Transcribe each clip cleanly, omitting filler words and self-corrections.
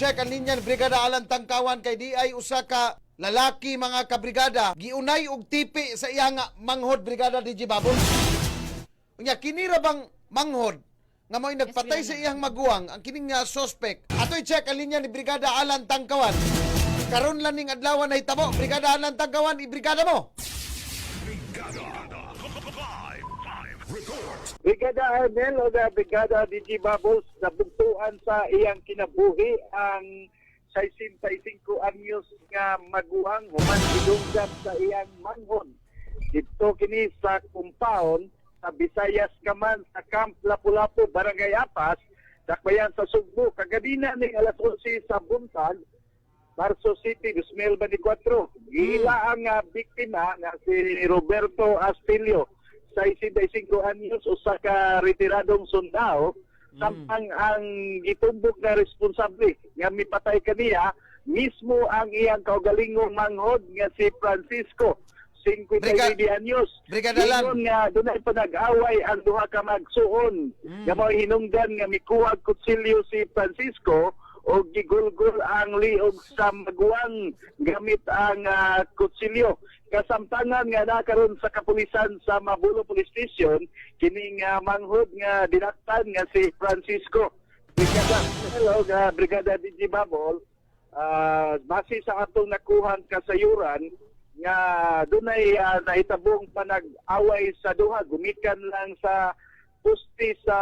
Check ang linya ni Brigada Alan Tangkawan kay di ay usa ka lalaki, mga kabrigada, giunay og tipi sa iyang manghod, Brigada DJ Babon. Unya kini ra bang manghod nga mo'y nagpatay sa iyang maguwang ang kining nga suspect? Ato'y check ang linya ni Brigada Alan Tangkawan. Karon lang ning adlaw nahitabo. Brigada Alan Tangkawan, ibrigada mo. Brigada Live Live Report. Brigada Arnel o Brigada DG Bubbles, nabugtuan sa iyang kinabuhi ang 65 anyos nga maguwang human gidunggan sa iyang manghod. Dito kini sa compound sa Visayas Kaman sa Camp Lapu-Lapu, Barangay Apas, Dakbayan sa Sugbo, kaganina ning alas 11 sa buntag, Marso City, 2024. Giila ang biktima nga si Roberto Astilio, 65 anyos, usa ka retiradong sundao, samtang ang gitumbok na responsable nga mipatay kaniya mismo ang iyang kaugalingong manghod nga si Francisco, 59 anyos. Brigada Lan. Ingon nga dunay panag-away ang duha ka magsuon nga mao hinungdan nga mikuha og kutsilyo si Francisco o gigulgol ang liog sa maguwang gamit ang kutsilyo. Kasamtangan nga nakaron sa kapulisan sa Mabulo Police Station kining manghod nga dinaktan nga si Francisco. Brigada, hello, Brigada DJ Babol, base sa atong nakuhang kasayuran nga dunay nahitabong panag-away sa duha gumikan lang sa poste sa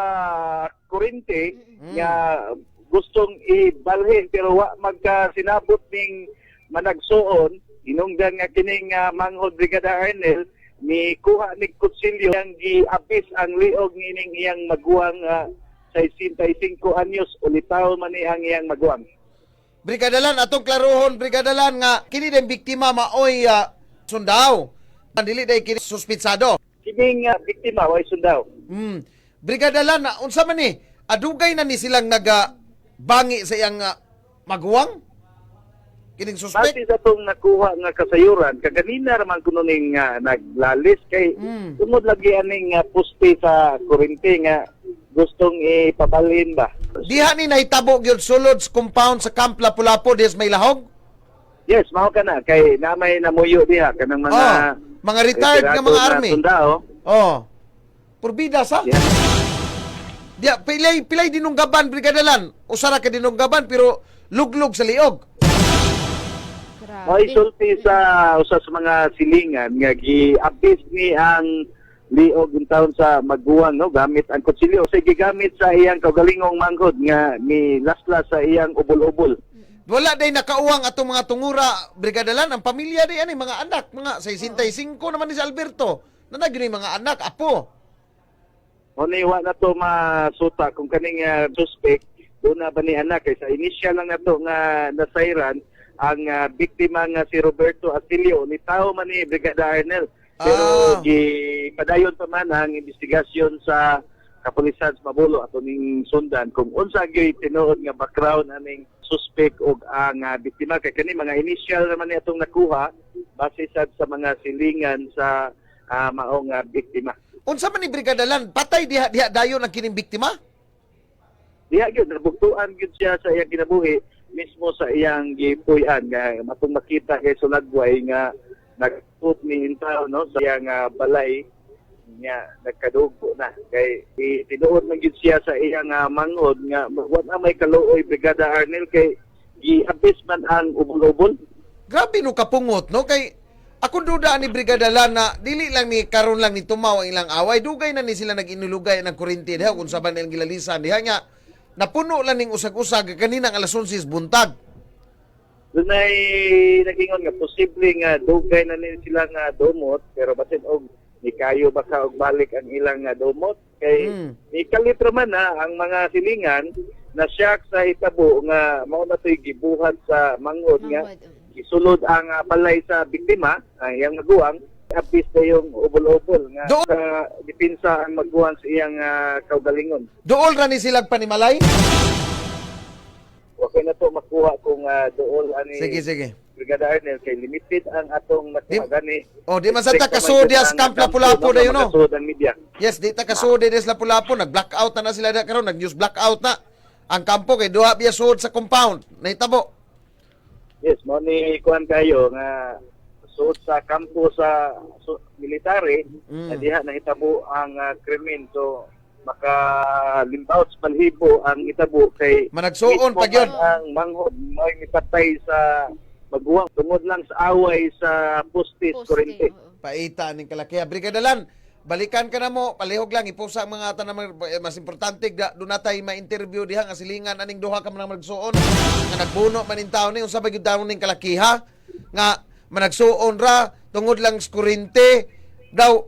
kurente nga gustong ibalhin, pero wa magkasinabot ning managsuon. Hinungdan nga kining manghod, Brigada Arnel, ni kuha ni kutsilyo yang giapis ang liog nining iyang maguwang 65 anyos. Ulitaw man ni ang iyang maguwang. Brigada Lan, atong klarohon, Brigada Lan, nga kini din biktima maoy sundao. Dili day kini suspitsado. Kining biktima way sundao. Brigada Lan, unsa man ni? Adugay na ni silang naga bangi sa iyang maguwang? Kining suspect? Base sa atong nakuha nga kasayuran, kaganina raman kuno ning naglalis kay tungod lagi aning poste sa kurente nga gustong ipabalhin ba. Diha ni nahitabo gyud sulod sa compound sa Camp Lapu-Lapu des may lahog? Yes, mao kana kay na may namuyo diha kanang mga Oh, mga retired nga retirado mga na army. sundao. Oh. Purbida sa? Yeah. Diya, pilay pilay dinunggaban, Brigada Lan. Usa ra ka dinunggaban pero luglog sa liog. May sulti sa usa sa mga silingan nga giapis ni ang liog taon sa maguwang, no, gamit ang kutsilyo sa gigamit sa iyang kaugalingong manghod nga ni laslas sa iyang ubol-ubol. Wala day nakauwang atong mga tungura, Brigada Lan, ang pamilya day ani mga anak, mga 65 naman ni si Alberto. Nanag yun yung mga anak, apo. O ni wa na to masuta kung kaning suspect doon na ba ni anak, kay sa initial lang nato nga nasayran ang biktima nga si Roberto Asilio ni tao man ni Brigada Arnel, pero gipadayon pa man ang investigasyon sa kapulisan sa Mabulo. Ato ning sundan kung unsa gyud tinuod nga background aning suspect og ang biktima, kay kani mga initial naman ni atong nakuha base sad sa mga silingan sa maong biktima. Unsa man ni, Brigada Lan, patay diha diha dayon ang kining biktima? Diha gyud nabugtuan gyud siya sa iyang kinabuhi mismo sa iyang gipuy-an nga matong makita kay sulagway nga nagtut ni intaw, no, sa iyang balay nga nagkadugo na kay tinuod man gyud siya sa iyang manghod nga wa na may kaluoy, Brigada Arnel, kay giabis man ang ubol-ubol. Grabe no kapungot, no, kay akong duda ni Brigada Lan na dili lang ni karon lang ni tumaw ang ilang away, dugay na ni sila nag-inulugay ng kuryente diha kung sa ba nilang gilalisan diha nga napuno lang ning usag-usag kaninang alas 11 buntag. Dunay nagingon nga posible nga dugay na ni sila nga dumot, pero basin og nikayo baka og balik ang ilang nga dumot kay nikalit ra man na ang mga silingan na siyak sa hitabo nga mao na to'y gibuhat sa manghod nga Manghod. gisulod ang balay sa biktima, ang iyang maguwang, apis na yung ubol-ubol nga sa depensa ang maguwang sa iyang kaugalingon. Duol ra ni silang panimalay? Okay na to makuha kung dool ani. Sige, sige. Brigada Arnel, kay limited ang atong nakuha gani. Oh, di man sa ta kasuod diha sa Camp Lapu-Lapu dayon, no? Makasuod ang media. Yes, di ta kasuod diha sa Lapu-Lapu, nag-blackout na na sila diha karon, nag-news blackout na. Ang kampo kay duha biya suod sa compound. Nahitabo. Yes, mo ni kuan kayo nga suod sa kampo sa military na diha nahitabo ang krimen, so makalimbaot sa balhibo ang itabo kay Managsuon mismo pa gyud. man ang manghod may mipatay sa maguwang tungod lang sa away sa poste sa Poste, kuryente. oo. Paita ning kalakiha. Brigada Lan, balikan ka na mo, palihog lang ipusa ang mga tanan, mas importante doon natay ma-interview diha nga silingan aning duha ka manang magsuon nga nagbuno man ning taon ni unsa ba gyud taon ning kalakiha nga managsuon ra tungod lang sa kuryente daw,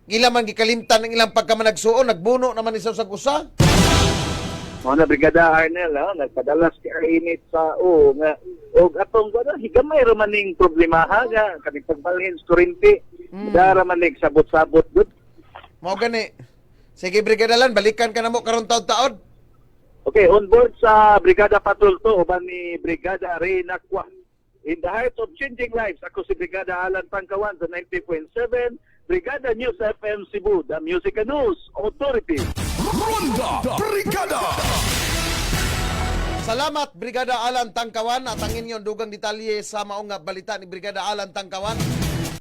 ila man gikalimtan ang ilang pagkamanagsuon, nagbuno naman isa sa usa. Mao na, Brigada Arnel, ha, nagpadalas kay init sa o nga og atong wala higamay ra man ning problema ha, nga kaning pagbalhin sa kuryente. Dara man ning sabot-sabot gud. Mao gani. Sige, Brigada Lan, balikan ka na mo karon taod-taod. Okay, on board sa Brigada Patrol 2 uban ni Brigada Ray Nakwa. In the heart of changing lives, ako si Brigada Alan Tangkawan sa 90.7 Brigada News FM Cebu, the Music and News Authority. Ronda Brigada. Salamat, Brigada Alan Tangkawan, at ang inyong dugang detalye sa maong nga balita ni Brigada Alan Tangkawan.